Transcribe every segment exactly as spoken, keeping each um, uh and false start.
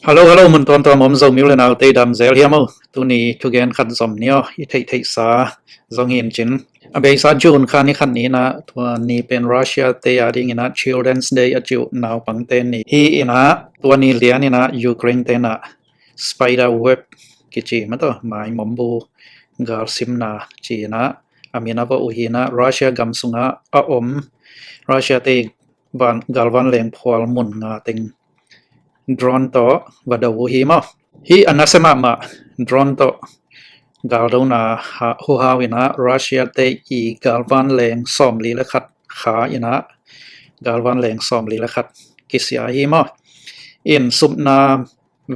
Hello, hello, mun tuamtuam om Zomi u le naute, i dam zel hiam aw? Tuni thugen khat zom ni aw, i theihtheihsa zong hi in cin. A beisa June kha ni khat ni in ah, tua ni pen Russia te a ding in ah Children's Day a ci uh, naupangte ni hi in ah, tua ni lian in ah Ukraine te in ah spider web kici mah tawh, maimombu galsimna ci in ah a min a vawh uh hi in ah, Russia gam sungah a om Russia te i van, galvan leng phual mun nga teng drone tawh va do uh hi maw. Hih a nasia mahmah drone tawh galdona ha, huhau in ah Russia te i galvan leng sawmli le khat kha in ah, galvan leng sawmli le khat kisia hi maw. In supna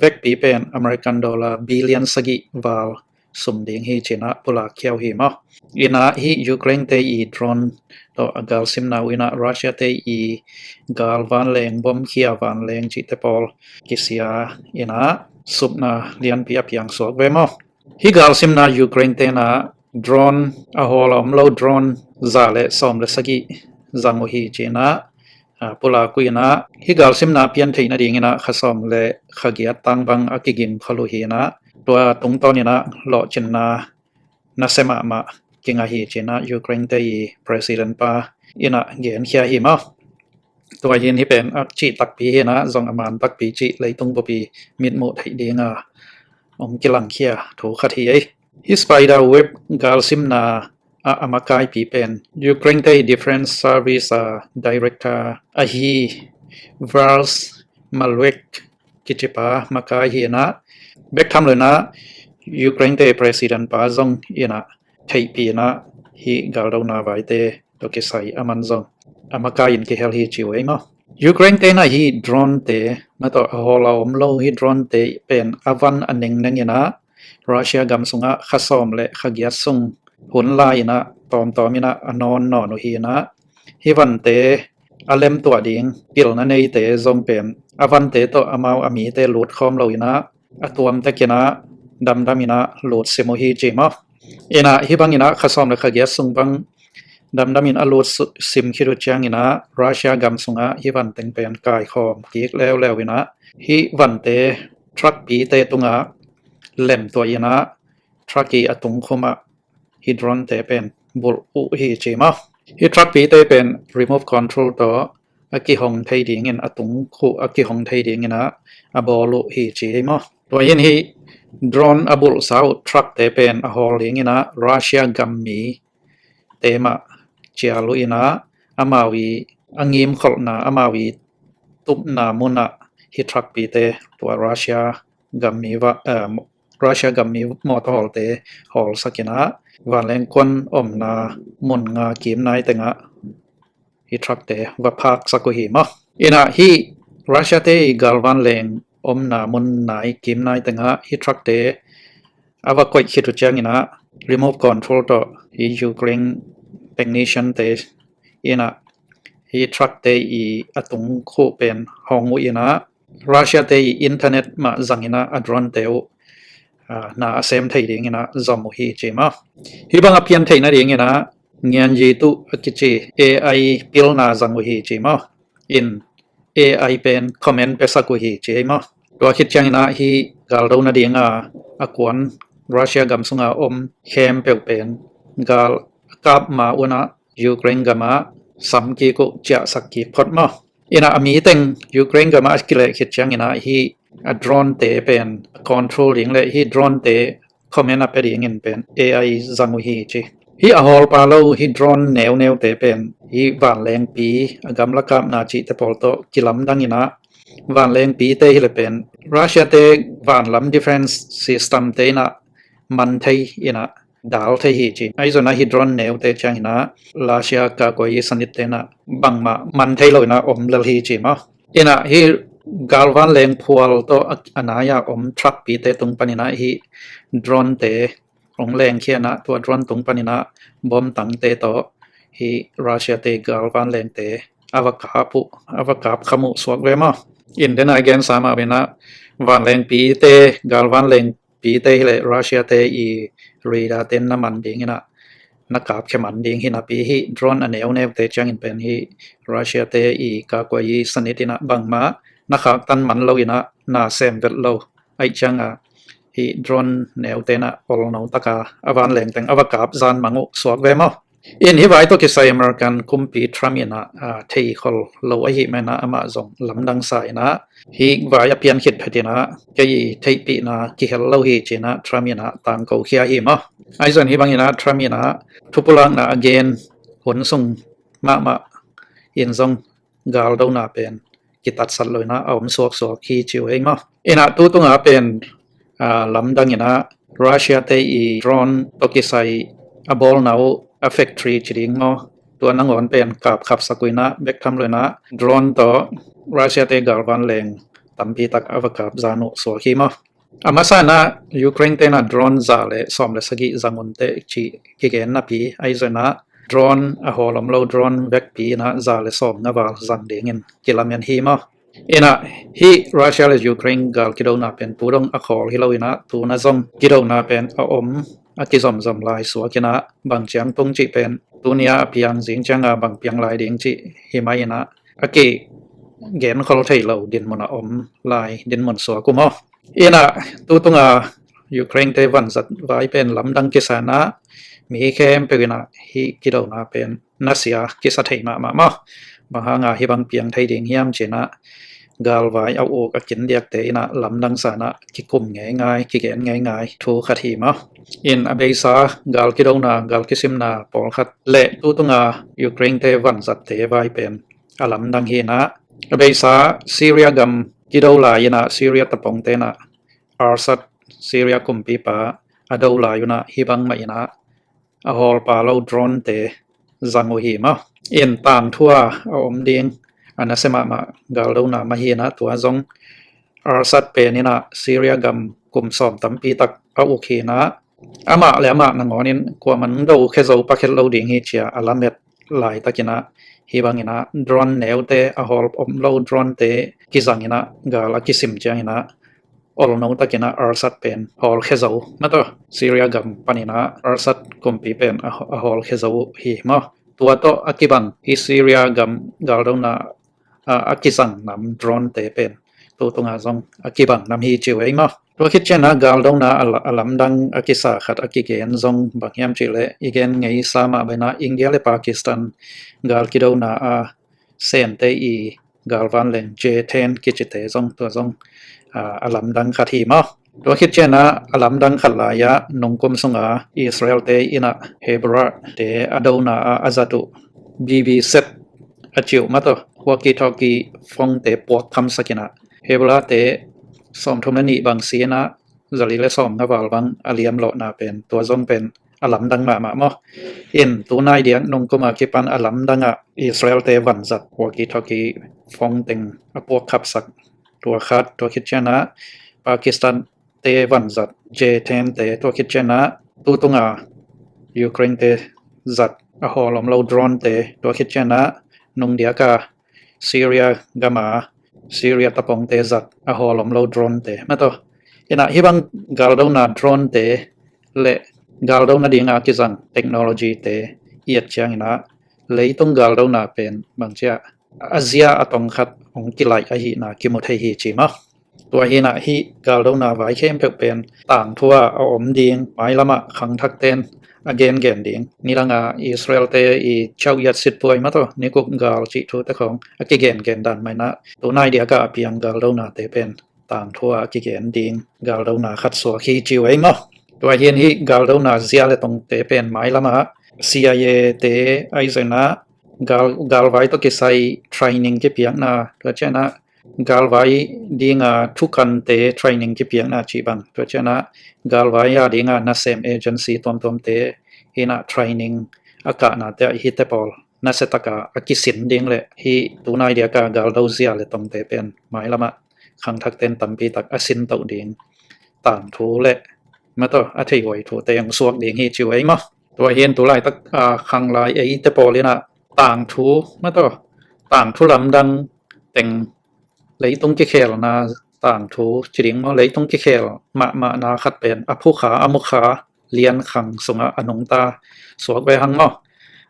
vekpi pen American dollar billion sagih val sum ding hi ci in ah pulak khia uh hi maw. In ah hih Ukraine te i drone tawh a galsimna uh in ah Russia te i galvan leng, bomkhia vanleng cihte pawl kisia in ah supna lianpi a piang suak ve maw. Hih galsimna Ukraine te in ah drone a hawl a om lo drone za le sawm le sagih zang uh hi ci in ah, a, pulak uh in ah, hih galsimna pian theih nading in ah kha sawm le kha giat tang bang a kiging khol uh hi in ah, tua tungtawn in ah lawhcinna nasia mahmah kingah hi ci in ah Ukraine te i president pa in ah genkhia hi maw. Tua hi in hih pen a cih takpi hi in ah, zong a man takpi cih leitung bup i mitmuh theih ding a hong kilangkhia thu khat hi ei. Hih spider web galsimna a, a makaipi pen Ukraine te i Defense Service a director ahi Vars Maluek kicipa makai hi in ah, bek tham lo in ah Ukraine te president pa zong in ah theihpih in ah hih galdona vaite tawh kisai a man zong a makai in kihel hi ci uh ei maw. Ukraine te in ah hih drone te mah tawh a hawl a om lo hih drone te pen a van a nengneng in ah Russia gam sungah kha sawm le kha giat sung hun lai in ah tawmtawm in ah a nawnnawn uh hi in ah, hih vante a lemtuah ding pilna neite zong pen a vante tawh amau a mite lut khawm lo in ah a tuam tek in ah damdam in ah lut sim uh hi ci maw. In ah hih bang in ah kha sawm le kha giat sung bang damdam in a lut su-, sim khit uh ciang in ah Russia gam sungah hih van teng pen kaikhawm kik leuleu in ah hih vante truck pite tungah lemtuah in ah truck i a tungkhum ah hih drone te pen bulh uh hi ci maw. Hih truck pite pen remote control tawh a kihong thei ding in, a tungkhuh a kihong thei ding in ah a bawl uh hi ci hi maw. Tua hi in hih drone a bulhsa uh truck te pen a hawl ding in ah Russia gam mite mah cial uh in ah, amau i a ngimkholhna, amau i tupna mun ah hih truck pite tua Russia gam mi va, eh, Russia gam mi mawtaw hawlte hawlsak in ah vanleng kuan omna mun nga kim nai teng ah hih truck te va phaksak uh hi maw. In ah hih Russia te i galvan leng omna mun nai kim nai teng ah hih truck te a va koih khit uh ciang in ah remote control tawh hih Ukraine technician te in ah hih truck te i a tungkhuh pen hong uh in ah Russia te i internet mah zang in ah a drone te uh, ah, na a sem thei ding in ah zom uh hi ci maw. Hih bang a pian theih nading in ah Ngianyitu a kici A I pilna zang uh hi ci maw. In A I pen comment piasak uh hi ci ei maw. Tua khit ciang in ah hih galdo nading a a kuan Russia gam sunga om khempeuh pen gal kap ma un ah Ukraine gam ah sam kik uh, ciahsak kik phot maw. In ah a mi teng Ukraine gam ah a kileh khit ciang in ah hih a drone te pen control ding le hih drone te comment a pia ding in pen A I zang uh hi ci. Hih a hawlpa lo hih drone neuneu te pen hih vanlengpi a gamla kapna cihte pawl tawh kilamdang in ah vanlengpi te hi le pen Russia te vanlam defense system te in ah man thei in ah dal thei hi ci. Ahi zong ah hih drone neute ciang in ah Russia kakuai sanit te in ah bangmah man thei lo in ah om lel hi ci maw. In ah hih galvan leng phual tawh a, a nai a om truck pite tung pan in ah hih drone te hong lengkhia in ah tua drone tung pan in ah bom tangte tawh hih Russia te galvan lengte a va kap uh, a va kap kham uh suak ve maw. In den ah a gensa mah bang in ah vanlengpite, galvan lengpite hi le Russia te i radar te in na man ding in ah na kapkhia man ding hi napi hih drone a neuneute ciang in pen hih Russia te i kakuai sanit in ah bangmah na khaktan man lo in ah na sem vet lo. Aih ciang a hih drone neute in ah olno taka a vanleng teng a va kap zan mang uh suak ve maw. In hih vai tawh kisai American kumpi Trump in ah, ah, thei khol lo ahih man ah amah zong lamdang sa in ah hih vai a pian khit phet in ah kei theihpihna kihel lo hi ci in ah Trump in ah tangko khia hi maw. Ahi zong hih bang in ah Trump in ah thupulakna a gen hun sung mahmah in zong galdona pen kitatsat lo in ah a om suaksuak hi ci uh ei maw. In ah tu tunga pen, ah, lamdang in ah Russia te i drone tawh kisai a bawlna uh a factory ci ding maw, tua nangawn pen kap khapsak uh in ah bek tham lo in ah drone tawh Russia te galvan leng tampi tak a va kap zan uh suak hi maw. A masa in ah Ukraine te in ah drone za le sawm le sagih zang un teh ci kigen napi ahi zong in ah drone a hawl om lo drone vekpi in ah za le sawm nga val zang dingin kilamen hi maw. In ah hih Russia le Ukraine gal kidona pen tu dong a khawl hi lo in ah tu na zong kidona pen a om a kizomzom lai suak in ah bang ciang tung cih pen tuni a a piang zing ciang a bang piang lai ding cih hi mai in ah a kigen khol thei lo dinmun a om lai dinmun suak uh maw. In ah tu tunga Ukraine te vanzat vai pen lamdang kisa in ah mi khempeuh in ah hih kidona pen nasia kisa thei mahmah maw. Bang hang a hih bang piang thei ding hiam ci in ah galvai a uk a kin diakte in ah lamdang sa in ah kikum ngeingai kigen ngeingai thu khat hi maw. In a beisa gal kidona gal kisimna pawlkhat le tu tunga Ukraine te vanzatte vai pen a lamdang hi in ah a beisa Syria gam kido lai in ah Syria tapongte in ah Assad Syria kumpipa a do lai un ah hih bang mah in ah a hawlpa lo drone te zang uh hi maw. In tangthu a a om ding a nasia mahmah galdona mah hi in ah tua zong Assad pen in ah Syria gam kum sawm tampi tak a uk hi in ah amah le amah nangawn in kuaman do khia zo pakhet lo ding hi ci a a lamet laitak in ah hih bang in ah drone neute a hawl om lo drone te kizang in ah gal a kisim ciang in ah olno tak in ah Assad pen hawl khia zo maw tawh Syria gam pan in ah Assad kumpi pen a, a hawl khia zo uh hi maw. Tua tawh a kibang hih Syria gam galdona a, a kizang nam drone te pen tu tunga zong a kibang nam hi ci uh ei maw. Tua khit ciang a galdona a la-, a lamdang a kisa khat a kigen zong bang hiam cih leh i gen ngeisa mah bang in ah India le Pakistan gal kidona a sente i galvan leng J ten kicite zong tua zong, ah, a lamdang khat hi maw. Tua khit ciang a a lamdang khat lai ah nungkum sunga Israel te in ah Hezbollah te a dona a a zat uh B B Z a ci uh maw tawh walkie talkie phone te puak khamsak in ah Hezbollah te sawmthum le nih bang si in ah zali le sawm nga val bang a liamlawhna pen tua zong pen a lamdang mahmah maw. In tu nai diak nungkum a kipan a lamdang ah Israel te vanzat walkie talkie phone teng a puak khapsak tua khat tua khit ciang a Pakistan te vanzat J ten te tua khit ciang a tu tunga Ukraine te zat a hawl om lo drone te tua khit ciang a nung diak a Syria gam a Syria tapongte zat a hawl om lo drone te maw tawh. In ah hih bang galdona drone te le galdona ding a kizang technology te i et ciang in ah leitung galdona pen bang ci a a zia a tong khat hong kilaih ahihna kimu thei hi ci maw. Tua hi in ah hih galdona vai khempeuh pen tangthu a a om ding mailam ah khangthak ten a gengen ding. Nidang a Israel te i chau yat sit puai maw tawh nikuk gal cih thu te khawng a kigengen dan mah in ah tu nai diak a a piang galdona te pen tangthu a a kigen ding galdona khat suak hi ci uh ei maw. Tua hi in hih galdona zia le tongte pen mailam ah C I A te ahi zong in ah gal, galvai tawh kisai training kipiakna tua ciang a galvai ding a thukante training kipiakna cih bang tua ciang a galvai a ding a nasem agency tuamtuamte in ah training a kahna te ah hihte pawl nasia tak a a kisin ding le hih tu nai diak a galdo zia le tongte pen mailam ah khangthak ten tampi tak a sin toh ding tangthu le maw tawh a theihuai thute hong suak ding hi ci uh ei maw. Tua hi in tu laitak a khanglai eite pawl in ah tangthu maw tawh tangthu lamdang teng leitung kikhelna tangthu ci ding maw leitung kikhel mahmahna khat pen a phukha a mukha liankhang sungah a nungta suak ve hang maw.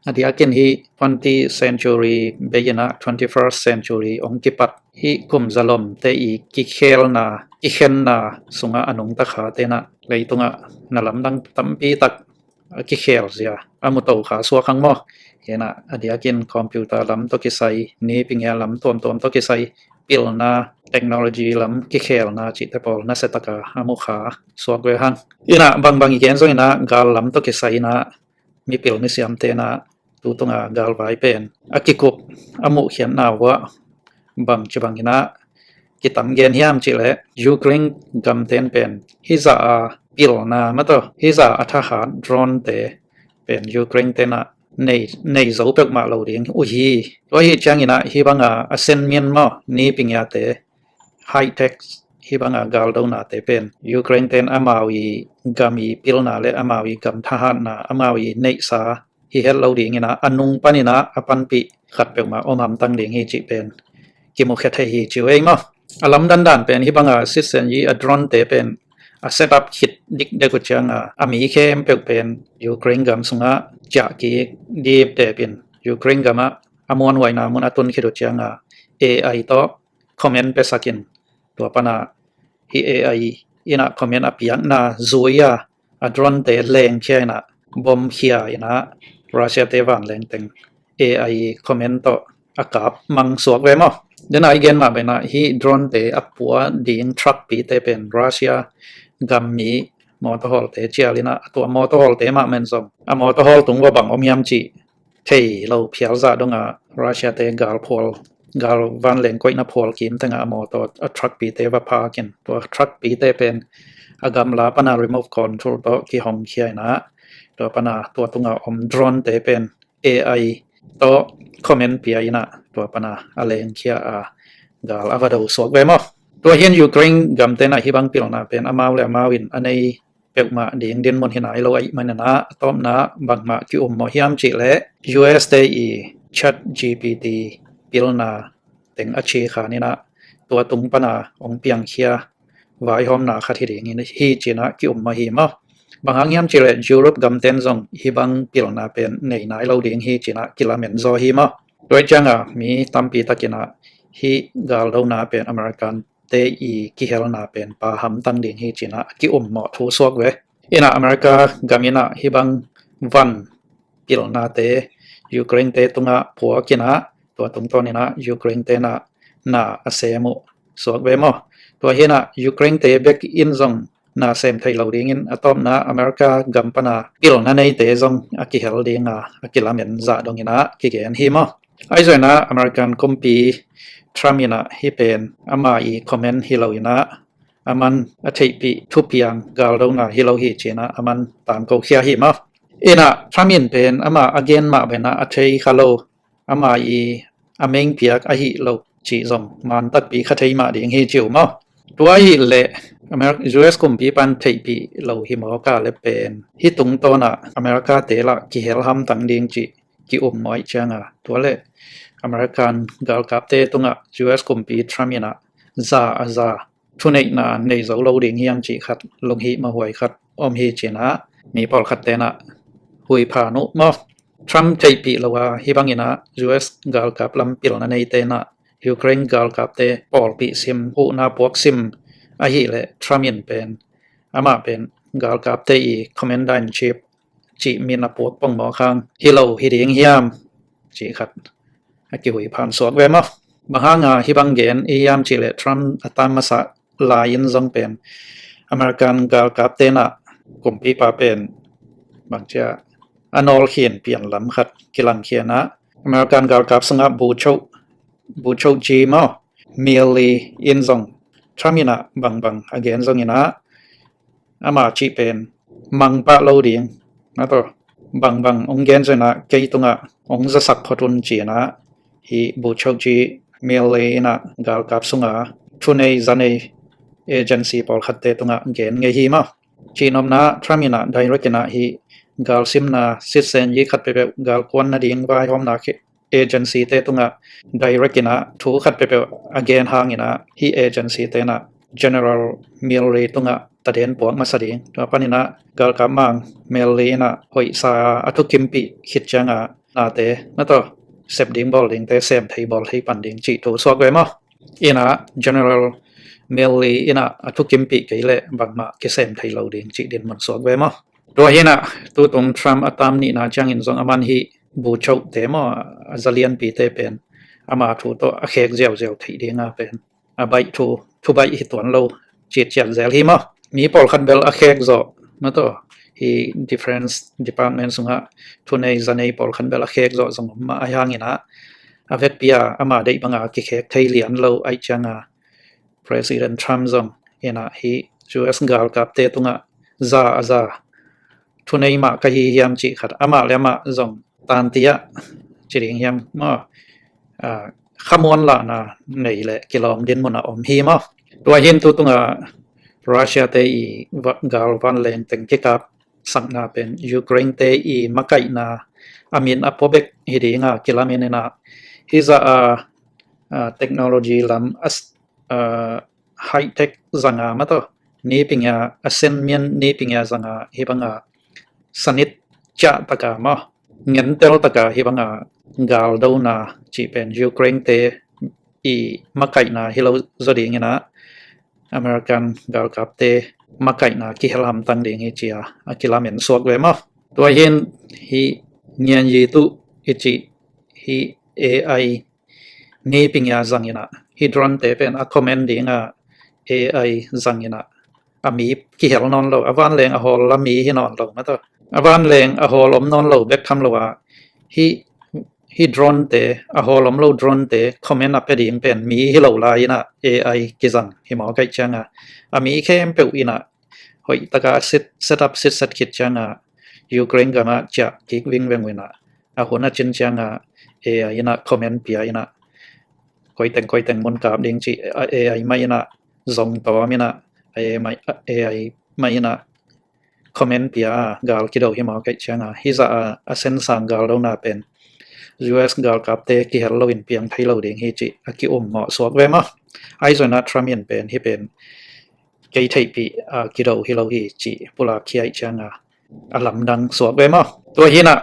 A diakin hih twenty century bei-in ah twenty-first century hong kipat hih kum zalomte i kikhelna, kikhenna sungah a nungta khate in ah leitungah na lamdang tampi tak a kikhel zia a mu to kha suak hang maw. Hi in ah a diakin computer lam tawh kisai, ni pingia lam tuamtuam tawh kisai, pilna, technology lam kikhelna cihte pawl nasia taka a mu kha suak ve hang. Hi in ah bangbang i gen zongin ah gal lam tawh kisai in ah mipil misiamte in ah tu tunga galvai pen a kikup a muhkhiatna uh ah bangci bangin ah kitam gen hiam cih leh Ukraine gamten pen hih zah a pilna mah tawh hih zah a thahat drone-te pen Ukraine-te in ah nei, nei zo peuhmah lo ding uh hi. Tua hi ciangin ah hih banga a senmin maw, ni pingiate, high-tech, hih banga galdonate pen Ukraine-ten amau i gam i pilna le amau i gam thahatna, amau i neihsa hi het lo dingin ah a nung panin ah a panpih khat peuhmah om hamtang ding hi cih pen kimukhia thei hi ci uh ei maw. A lamdang dan pen hih banga sitsen yi a drone-te pen a set up khit dikdek uh cianga a mi khempeuh pen Ukraine gam sungah ciah kik diptepin Ukraine gamah a muanhuaina mun a tun khit uh cianga A I tawh comment piasakin tua pana hih A I in ah comment a piakna zui-a a drone-te lengkhia in ah bomb khia in ah Russia-te vanleng teng A I comment tawh a kap mang suak ve maw. Dena i gen mah bangin ah hih drone-te a pua ding truck pite pen Russia gammi motor hawlte cial in ah a tua motor hawlte mah men zong a motor hawl tung va bang om hiam cih thei lo phial zah donga Russia-te gal phual, gal vanleng koihna phual kim tenga a motor a truck pite va phakin tua truck pite pen a gamla pana remote control tawh kihong khia in ah tua pana tua tunga om drone-te pen A I tawh comment pia in ah tua pana a lengkhia a gal a va do suak ve maw. Tua hi in Ukraine gamten ah hih bang pilna pen amau le amau in a nei peuhmah ding dinmun hi nai lo ahih manin ah a tawpna bangmah ki-ummawh hiam cih leh U S-te i Chat G P T pilna teng a cikhan in ah tua tung pana hong piangkhia vaihawmna khat hi ding hi ci-in ah ki-ummawh hi maw. Bang hang hiam cih leh Europe gamten zong hih bang pilna pen nei nai lo ding hi ci-in ah kilamen zaw hi maw. Tua hi cianga mi tampi takin ah hih galdona pen American te i kihelna pen pha hamtang ding hi ci-in ah ki-ummawh thu suak ve. Hi in ah America gam in ah hih bang van pilnate Ukraine-te tungah puak in ah tua tungtawn in ah Ukraine-te in ah na a sem uh suak ve maw. Tua hi in ah Ukraine-te bek in zong na sem thei lo dingin a tawpna America gam pana pilna neite zong a kihel dinga a kilamen zah dongin ah kigen hi maw. Ahi zongin ah American kumpi Trump in ah hih pen ama i comment hi lo in ah aman a theihpih thupiang galdona hi lo hi ci-in ah aman tangko khia hi maw. Hi in ah Trump in pen ama a gen mah bangin ah a thei kha lo, ama i a mengpiak ahi lo cih zong man takpi kha thei mah ding hi ci uh maw. Tua ahih leh Amer-, U S kumpipan theihpih lo hi mawk a leh pen hih tungtawn ah America-te lah kihel hamtang ding cih ki-ummawh cianga tua leh American galkapte tungah U S kumpi Trump in ah za a za thuneihna nei zo lo ding hiam cih khat lunghimawh huai khat om hi ci-in ah mi pawlkhatte in ah huiphan uh maw. Trump theihpih lo a hih bangin ah U S galkap lam pilna neite in ah Ukraine galkapte pawlpih sim, huhna puak sim ahih leh Trump in pen amah pen galkapte i commander in chief cih min a puak pongmawk hang hi lo hi ding hiam cih khat a kihuiphan suak ve maw. Bang hanga hih bang gen i hiam cih leh Trump a tang masa lai-in zong pen American galkapte in ah kumpipa pen bangcia a nawlkhin pian lam khat kilangkhia in ah American galkap sungah bucho, bucho ji maw, Milley in zong Trump in ah bangbang a gen zongin ah ama cih pen mangpah lo ding, na tawh bangbang hong gen zongin ah kei tungah hong zasak phot un ci-in ah hih bucho ji Milley in ah galkap sunga thunei zanei agency pawlkhatte tungah gen ngei hi maw. Cihnopna Trump in ah direct in ah hih galsimna sitsen yi khat peuhpeuh galkuan nading vaihawmna khi agency-te tungah direct in ah thu khat peuhpeuh a gen hangin ah hih agency-te in ah General Milley tungah taden puak masa ding. Tua panin ah galkap mang Milley in ah hoihsa a thukimpih khit cianga nate, na tawh, sep ding bawl dingte sem thei bawl thei pan ding cih thu suak ve maw? Ina General Milley ina a thukimpih kei leh bangmah kisem thei lo ding cih dinmun suak ve maw? Tua hina tutung Trump a tam nihna ciangin zong aman hi buchote maw, a zalianpite pen ama thu tawh a khek ziauziau theih dinga pen a baih thu, thu baih hi tuan lo citciat zel hi maw? Mi pawlkhat bel a khek zawh, na tawh, hi Defense Department sungah thunei zanei pawlkhat bel a khek zawh zong om mah a hiangina a vekpi a ama deih banga kikhek thei lian lo aih cianga President Trump zong ina hi U S galkapte tungah za a za thunei mah ka hi hiam cih khat amah le amah zong tantiah ci ding hiam maw? Khamuan lahna nei le kilawm dinmun a om hi maw? Tua hin tutunga Russia te i galvan lengteng kikap sakna pen Ukraine te i makaihna a min a pua bek hi dinga kilamin ina hi za a technology lam a high tech zanga maw tawh, nipingia a senmian nipingia zanga hi banga sanit ciah taka maw, ngentel taka hi banga galdona cih pen Ukraine te i makaihna hi lo zaw dingina American galkapte makaihna kihel hamtang ding hi cia a kilamen suak ve maw? Tua hin hi ngian yi tu i cih hi A I nipingia zangina hi drone te pen a comment dinga A I zangina a mi kihel nawn lo, a vanleng a hawl la mi hi nawn lo maw tawh, a vanleng a hawl om nawn lo bek tham lo a hi hi drone te, a hawl om lo drone te comment a pia ding pen mi hi lo lai ina A I kizang hi maw kaih cianga a mi khempeuh ina hoih taka set up sitset khit cianga Ukraine gama ciah kik vingveng ina a hun a cin cianga A I ina comment pia ina koiteng koiteng mun kap ding cih A I mah ina zong tawm ina A I mah ina comment pia a gal kido hi maw kaih cianga hi za a a sensang galdona pen U S galkapte kihel loin piang thei lo ding hi cih a kium mawh suak ve maw? Aizona Trump in pen hi pen kei theihpih a kido hi lo hi cih pulak khiaih cianga a lamdang suak ve maw? Tua hina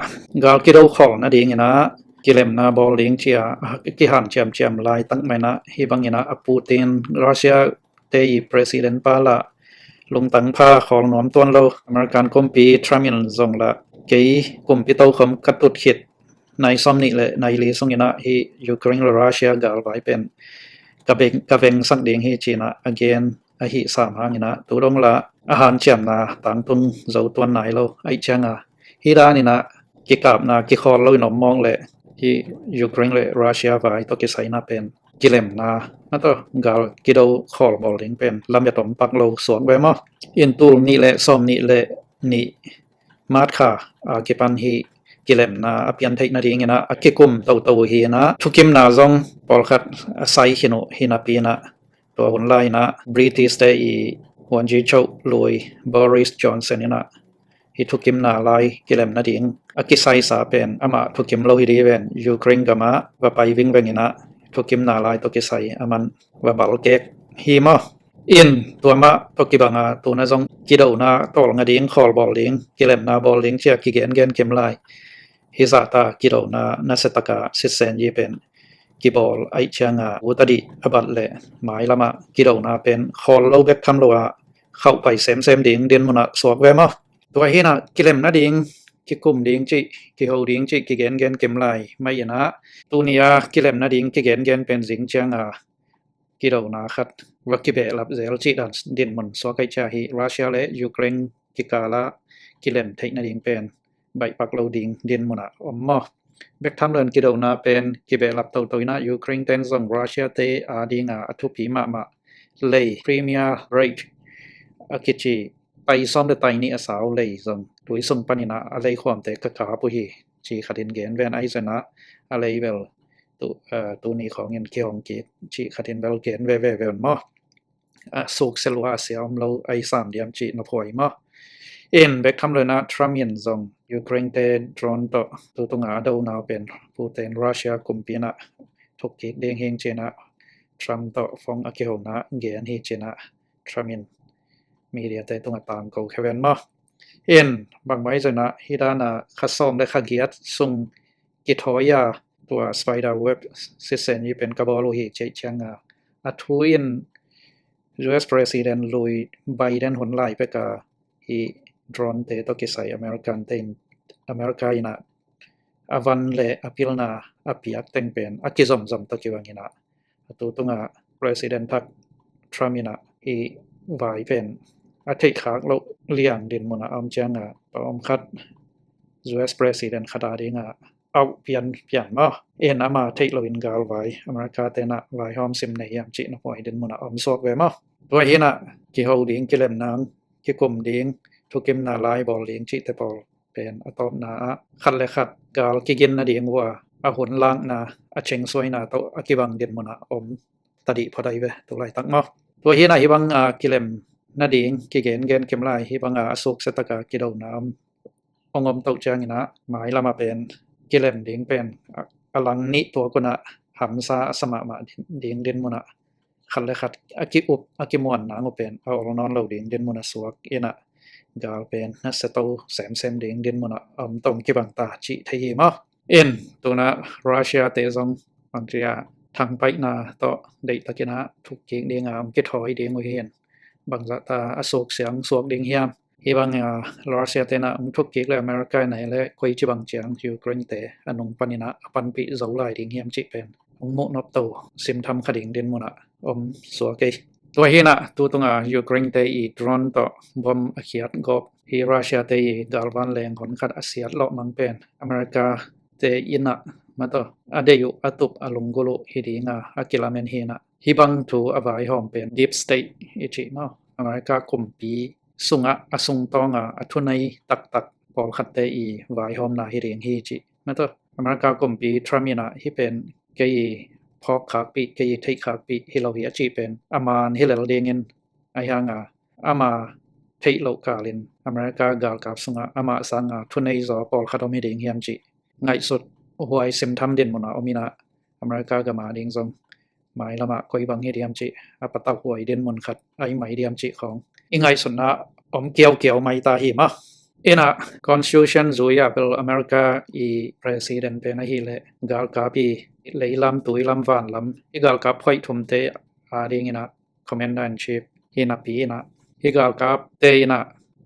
gal kido khawl nadingina kilemna bawl ding cia kihan ciamciam laitak maina hi bangina a Putin Russia te i president pa lah lungtang pha khawl nuam tuan lo American kumpi Trump in zong lah kei kumpi tokhom ka tut khit nai sawm nih le nai li sungina hi Ukraine le Russia galvai pen ka veng sak ding hi cina a gen ahi sam hangina tu dong lah a hanciamna tangtung zo tuan nai lo aih cianga hi danina kikapna kikhawl lo in om mawk le hi Ukraine le Russia vai tawh kisaina pen kilemna na tawh gal kido khawl bawl ding pen lam ya tom pak lo suak ve maw? In tul nih le sawm nih le nih March kha a kipan hi kilemna a pian theih nadingina a kikum toto hi ina thukimna zong pawlkhat a sai khin uh hi napi ina tua hun lai ina British te i huanji choh lui Boris Johnson ina hi thukimna lai kilem nading a kisaisa pen amah thukim lo hi di ven Ukraine gama va pai vingveng ina thukimna lai tawh kisai aman va bal kek hi maw? In tua mah tawh kibanga tuna zong kidona tawl nga ding khawl bawl ding kilemna bawl ding cia kigengen kim lai hi zahta kidona nasia taka sitsen yi pen kibawl aih cianga uta dih a bat le mailamah kidona pen khawl lo bek tham lo a khauh pai semsem ding dinmunah suak ve maw? Tua hina kilem nading kikum ding cih kiho ding cih kigengen kim lai mai ina tunia kilem nading kigengen pen zing cianga kidona khat va kibehlap zel cih dan dinmun suak aih cia hi Russia le Ukraine kikala kilem theih nading pen baihpak lo ding dinmunah om maw? Bek tham loin kidona pen kibehlap toto ina Ukraine ten zong Russia te a dinga a thupi mahmah lei Crimea Rake a kici tai sawm le tai nih a sau lei zong tui sung panina a lei khuamte ka kap uh hi ci khatin gen ven aizena a lei bel tuni khawngin kihong kik ci khatin bel gen veve ven maw? A suk selua a sia om lo a i sam diam cih na phuai maw? In bek tham loina Trump in zong Ukraine te drone tawh tutunga a do nau pen Putin Russia kumpi inah thuk kik ding hing cinah Trump tawh phone a kihona gen hi cinah Trump in media te tungah tangko kheven maw? In bangmai zonah hidana kha sawm le kha giat sung kithawi a, tua spider web sisen hi pen ka bawl uh hi cih ciang a, a thu in U S President lui Biden hun lai pek a hi drone te tawh kisai American te in, America in a a van le a pilna a piak teng pen a kizomzom tawh kibang in a, a tu tunga President thak Trump in a hi vai pen a theihkhak loh liang din mun a om ciang a, a om khat U S President khat a ding a auh pian pian maw, in ama theih lo in galvai America te na vaihawm sim nei hiam cih na huai din mun a om suak ve maw. Tua hi na kiho ding, kilem nang, kikum ding, thukimna lai bawl ding cihte pawl pen a tawpna ah khat le khat gal kigin nading uh a, a hun lakna, a chengsuaina tawh a kibang din mun a om tadih phot ahi ve tu laitak maw. Tua hi na hi bang a kilem nading kigengen kim lai, hi bang a a sukse tak a kidona om ong om toh ciang in a, mailam a pen kilem ding pen a, a lang nih tuak un a hamsa a sa mahmah ding, ding din mun a khat le khat a ki-up, a kimuan nang uh pen a ol nawn lo ding din mun a suak in a, gal pen nasia to semsem ding din mun a om tawm kibang ta cih thei hi maw. In tuna Russia te zong bangci a thangpaihna tawh deih tak in a thuk kik ding a om kithawi ding uh hi in, bangzah ta a suk siang suak ding hiam. Hi bang a Russia te na ong thuk kik le America na hi le koi ci bang ciang Ukraine te a nung pan in a a panpih zo lai ding hiam cih pen ong muh nop to, sim tham kha ding din mun a om suak ei. Tua hi na tu tunga Ukraine te i drone tawh bom a khiat gawp hi Russia te i galvan leng hon khat a siat lawh mang pen America te in a mataw a deih uh, a tup, a lunggulh uh hi ding a, a kilamen hi na hi bang thu a vaihawm pen deep state i cih maw, America kumpi sungah a sungtawng a a thunei taktak pawlkhatte i vaihawmna hi ding hi cih. Mataw America kumpi Trump in a hi pen kei i phawk khakpih, kei i theih khakpih hi lo hi a cih pen a man hi lel dingin, a hiang a ama theih loh kalin America galkap sungah amah sang a thunei zaw pawlkhat om hi ding hiam cih ngaihsut huai sim tham din mun a om in a, America gam a ding zong mailam a koi bang hi diam cih a patauh huai din mun khat a hi mai diam cih khawng i ngaihsutna om kiaukiau mai ta hi maw. In a constitution zui a bel America i president pen ahi le galkap i leilam, tuilam, vanlam i galkap hoih thumte a ding in a commander in chief hi napi in a, hi galkap te in a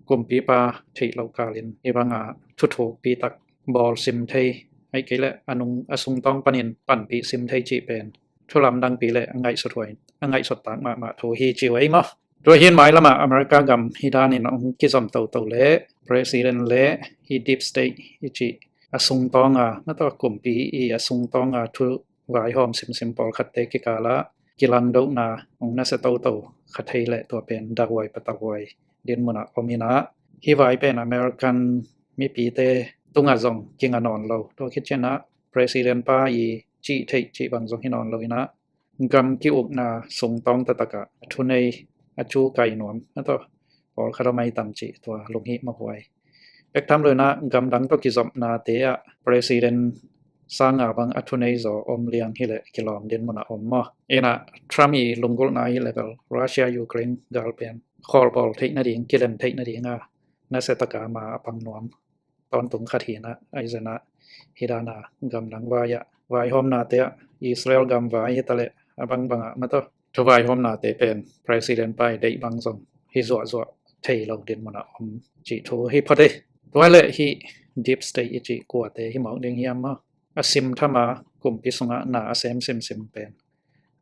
kumpipa theih loh kalin hi bang a thuthukpi tak bawl sim thei, ahi kei le a nung a sungtawng panin panpih sim thei cih pen thulamdangpi le a ngaihsut huai, a ngaihsut tak mahmah thu hi ci uh ei maw. Tua hi in mailam a America gam hi danin ong kizom toto le president le hi deep state i cih a sungtawng a, mataw kumpi i a sungtawng a thu vaihawm simsim pawlkhatte kikal a kilangdohna ong nasia toto kha thei le tua pen dahuai patauhuai din mun a om in a, hi vai pen American mipite tungah zong kinga nawn lo. Tua khit ciang a president pa i cih theih cih bang zong hi nawn lo in a, gam ki-ukna sungtawng taktak a thunei, a cu kai nuam, mataw pawlkhat om ahi tam cih tua lunghimawh huai. Pek tham lo in a gamdang tawh kizopnate ah president sang a bang a thunei zaw om liang hi le kilawm din mun a om maw. In a Trump i lunggulhna hi le bel Russia Ukraine gal pen khawlbawl theih nading, kilem theih nading a nasia tak a ama a pang nuam tawntung khat hi in a, ahi zong in a hi dan a gamdang vai ah vaihawmnate ah Israel gam vai hi ta le a bangbang ah mataw thu vaihawmnate pen president pa i deih bang zong hi zuahzuah thei lo din mun a om cih thu hi phot ei. Tua le hi deep state i cih kuate hi mawk ding hiam maw. A sim tham a kumpi sungah na a sem simsim pen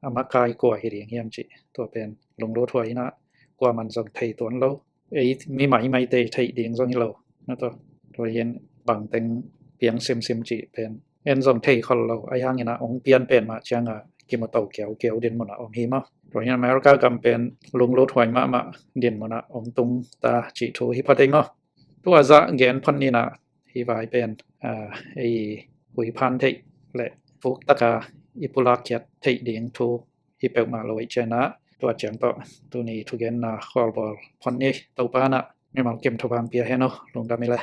a makai kua hi ding hiam cih tua pen lunglut huai in a, kuaman zong thei tuan lo. Ei mi maimaite theih ding zong hi lo, mataw tua hi in bangteng piang simsim cih pen en zong thei khol lo. Ahi hang in a ong pian pen mah ciang a kimu to kiaukiau din mun a om hi maw. Tua hi in America gam pen lunglut huai mahmah din mun a ong tung ta cih thu hi phot ei maw. Tua zah gen phot ni in a, hi vai pen a, ei huiphan theih le fuk tak a i pulak khiat theih ding thu hi peuhmah lo ahih ciang a, tua ciang tawh tuni thugenna khawlbawl phot ni. Topa in a mimal kim thupha pia hen aw. Lungdam hi le.